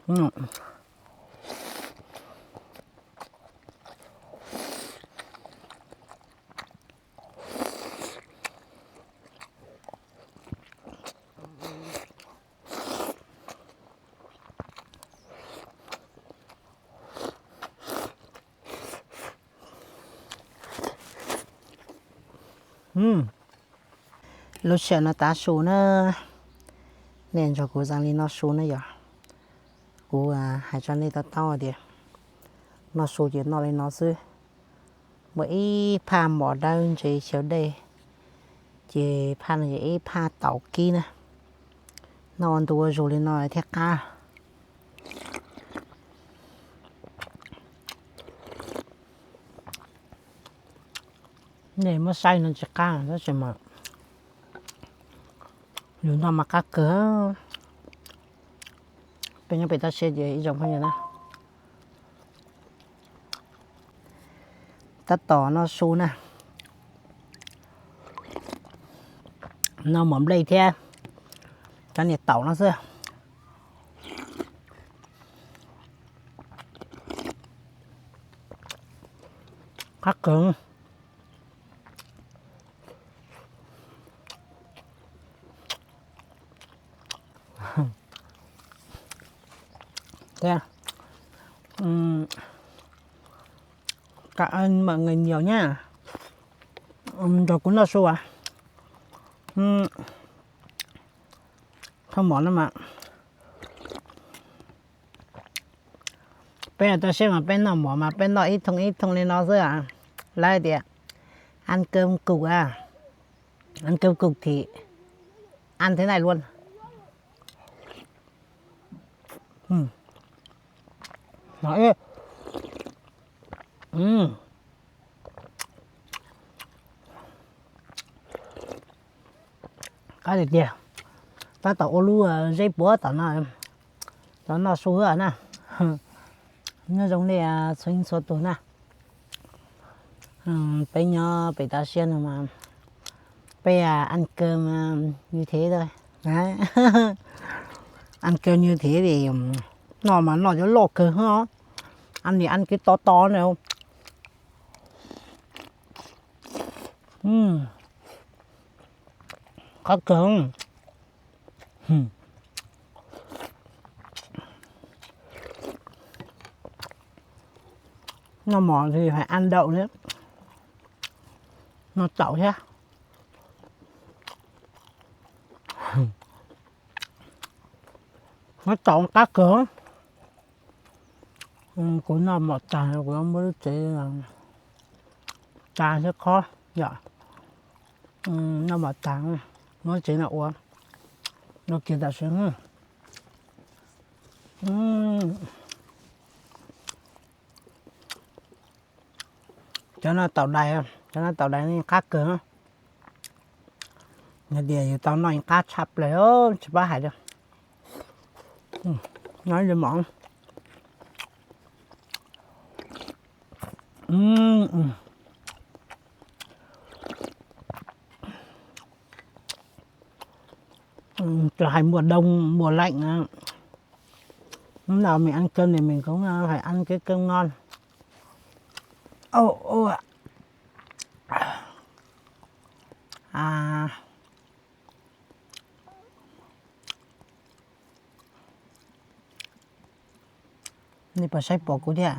Lub sij hawm no tav su na, nej nrog kuv zees li no su na yog. Kuv hais rau nej to taub tias noj su ces noj li no xwb. Muaj ib phaj mov dawb ntse xyaw dej, ces phaj no ces ib phaj taum kib na. Noj ua ntu ua zus li no thiaj qab. Nej muab saib no tsis qab tab sis mas yus noj mas qab kawg. Peb nyob pem toj siab ces ib tsoom phooj ywg na, tab tom noj su na, noj mov nplej thiab cov niag taum no xwb. Qab kawg. Cảm ơn mọi người nhiều nhá. Nrog kuv noj su as. Thauj mov no mas peb toj siab mas peb noj mov mas peb noj ib thooj ib thooj li no xwb. Lawv tias ăn cơm cục à, ăn cơm cục thì ăn thế này luôn. Qab tiag tiag. Tab tom ua lub zeb puav tom no, tom noj su na. Nyob zoo nej txhua txhua tus na. Peb nyob pem toj siab no mas peb ăn cơm như thế thôi. Ăn cơm như thế thì noj mas noj cov loj kawg. Ăn thì ăn cái to to này. Qab kawg. Noj mov thì phải ăn đậu thiab, noj taum thiab. Noj taum qab kawg. Kuv noj mov tag kuv muab lub tsev tsa thiab khob yom. Noj mov tag muab tsev no ua, ua kiag tam sim. Cov no taum dais, cov no taum dais no qab kawg. Yog tias yus tau noj qab tshaj plaws tsis paub hais li. Noj li mov. Trời hay mùa đông, mùa lạnh á. Lúc nào mình ăn cơm thì mình cũng, ờ, phải ăn cái cơm ngon. Ồ, ồ. À. Nej puas saib pom kuv thiab?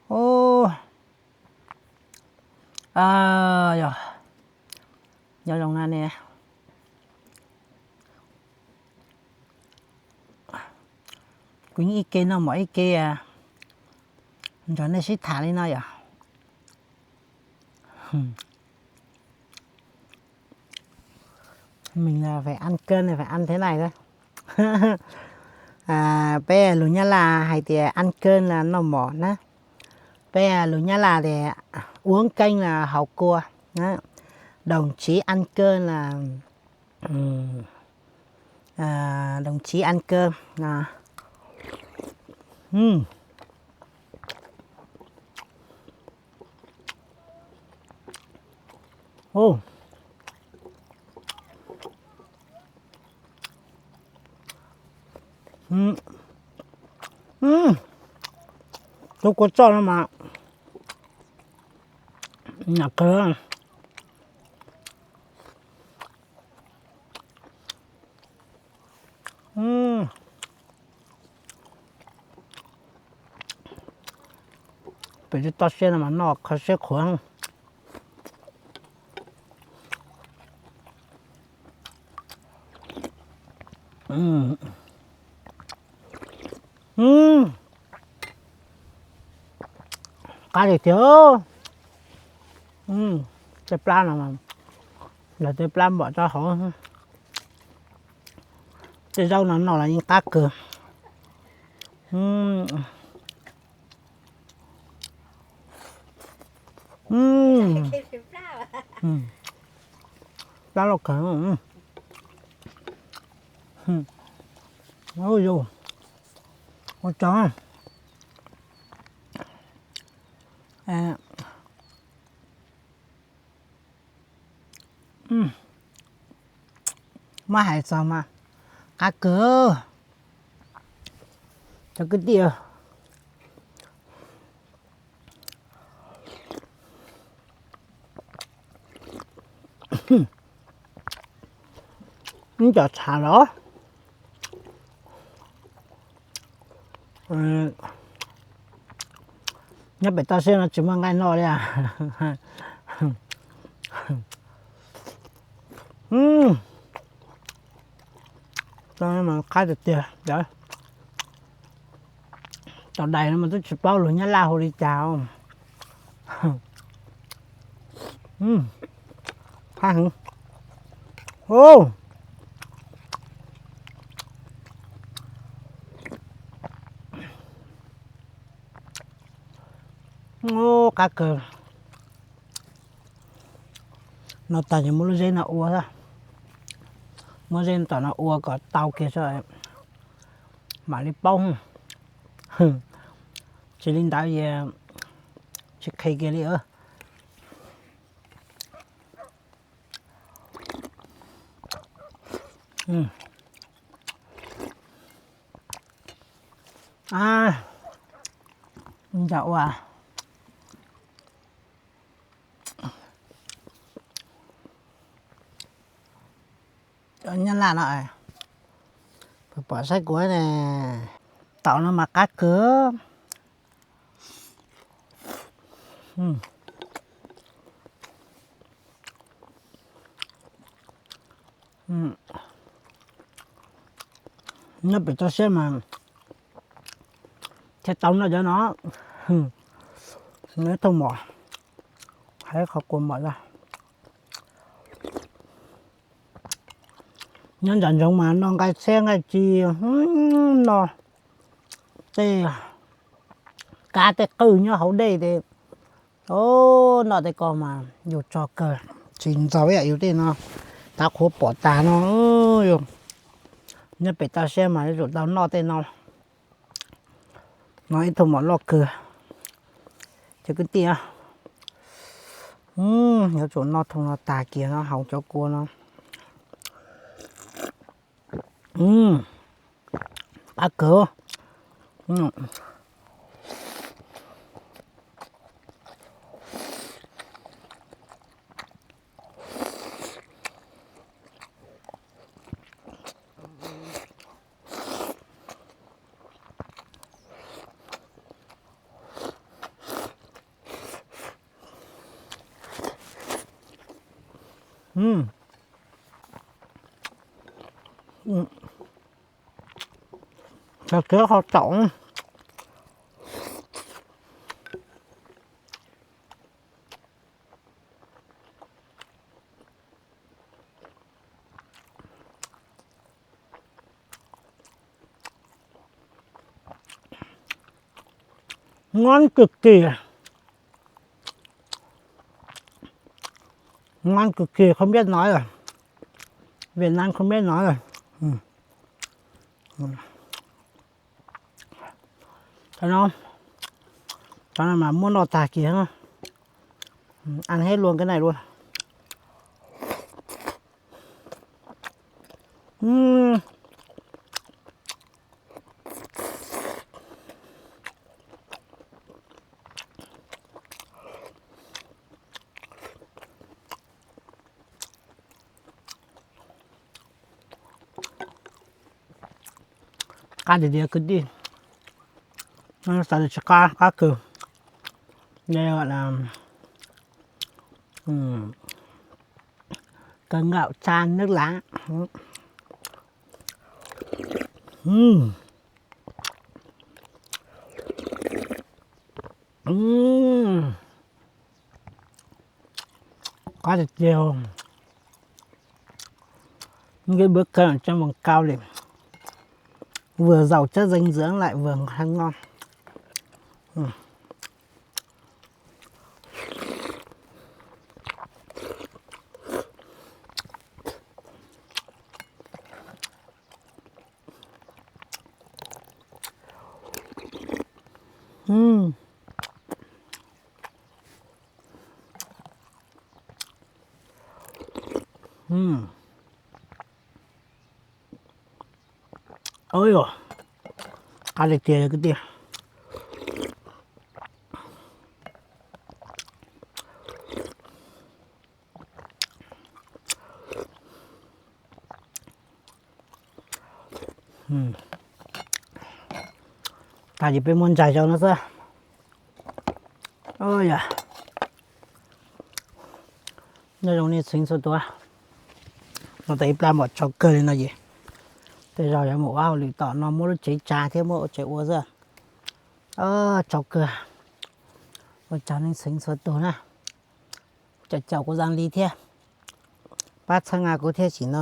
Ub, yog, nyob zoo na ne. Kuv yeej ib ke noj mov ib ke nrog nej sib tham li no yom. Mình là phải ăn cơm này, phải ăn thế này thôi. À, peb lus Nyab Laj hais tias ăn cơm là noj mov na. Peb lus Nyab Laj tias uống canh là hàu cua. Đó. Đồng chí ăn cơm là, ừm, à, đồng chí ăn cơm. Đó. Ừm. Ồ. Ub, tub kua txoj no mas nws kawg. Pem toj siab no mas noj kho siab qhuav. Qab tiag tiag. Tej plab no, lawv tej plab npam rau hauv. Tej zaub no noj los yeej qab kawg. Plab loj kawg. Ua tsaug. Muab hais txog mas qab kawg. Cov kwv tij, ib co tshav los nyob pem toj siab no tsis muaj nqaij noj li. Qab tiag tiag. Tau dais no mas twb tsis paub lus Nyab Laj hu li cas. Qab heev. Qab kawg. No tag ces muab lub zeb no ua, muab zeb tom no ua kom tau kiag mam li paub. Tsis li ntawd ces tsis qhia kiag li. Ntawm ua Nyab Laj no, pom saib kuv ne, taum no mas qab kawg. Nyob pem toj siab mas thiaj tau noj cov no. Noj ib thooj mov, hais qhov kua mov zog. Nyob nram ntsoov mas noj nqaij txhiab nqaij ci, noj tej kab tej qwj nyob hauv dej ces, noj tej ko mas yus tso kawg, tsis ntxaus ib yam yus tej no, tav qhuav pom tas no. Nyob pem toj siab mas yuav tsum tau noj tej no. No ib thooj mov loj kawg. Cov kwv tij, yuav tsum noj thooj no tag kiag no haus cov kua no. Qab kawg. Cov kiav qhov txaum. Ngon kawg kiag. Ngon kawg kiag, không biết nói rồi. Việt Nam không biết nói rồi. Cov no, cov no mas muab noj tag kiag. Ăn hết luôn cái này luôn. Qab tiag tiag kwv tij. Xav tias tsis qab, qab kawg. Đây gọi là, ừm, cơm gạo chan nước lá. Ừm. Ừm. Qab tiag tiag. Những cái bữa cơm ở trong vòng cao điểm vừa giàu chất dinh dưỡng lại vừa ăn ngon. Oj, qab tiag tiag kwv tij. Tag ces peb muab ntsais rau no xwb. Yog, nyob zoo nej txhua txhua tus. No tas ib plab mom tsau kawg li no ces tej zaum yuav mus ua hauj lwm tom no, muab lub tsev tsa thiab muab ua tsev ua xwb. Tsau kawg. Ua tsaug nej txhua txhua tus na, caum caum kuv zaj li thiab, pab txhawb nqa kuv thiab sim no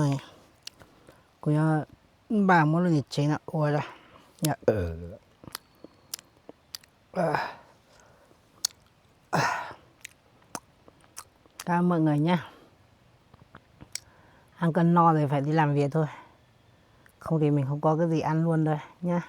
kuv yuav npaj muab lub niag tsev no ua. Cảm ơn mọi người nhé. Ăn cơm no rồi phải đi làm việc thôi. Không thì mình không có cái gì ăn luôn đây nhá.